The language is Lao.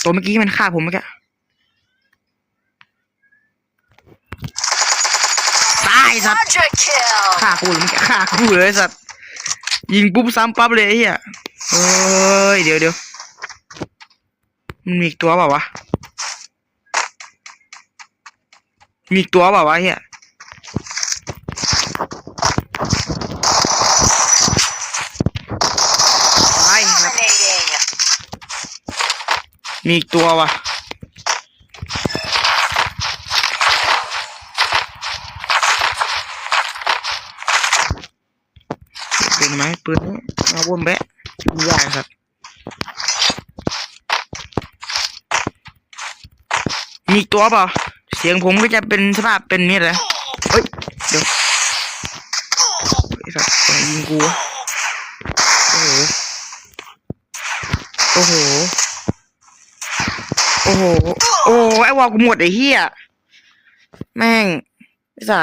ຕົວເມື່ອກີ້ມັນຂ້າຜົມເມື່ອກີ້ ຕາຍໄອ້ສັດ Quadra kill. ຂ້າກູເລີຍ ເມື່ອກີ້ຂ້າກູເລີຍໄອ້ສັດ ຍິງປຸບຊ້ຳປັບເລີຍໄອ້ເຫຍ ເອີຍ ດຽວໆ ມັນມີອີກຕົວເປົ່າວະ? ມີອີກຕົວເປົ່າວະເຮີ້ຍ? ຕາຍ Dominating. ມີອີກຕົວວ່ະ ເປັນໄໝ? ປືນນີ້ ເອົາວົນແບະ ຍິງຢາກຄັບ. ມີອີກຕົວເປົ່າ? ສຽງຜົມຄືຈະເປັນສະພາບເປັນນີ້ແຫຼະ. ເຮີ້ຍ ດຽວ ໄອ້ສັດ ໃຜຍິງກູ? ໂອ້ໂຫ ໂອ້ໂຫ ໂອ້ໂຫ ໂອ້ ໄອ້ວາວກູໝົດໄອ້ເຫຍ ແມ່ງ ໄອ້ສັດ.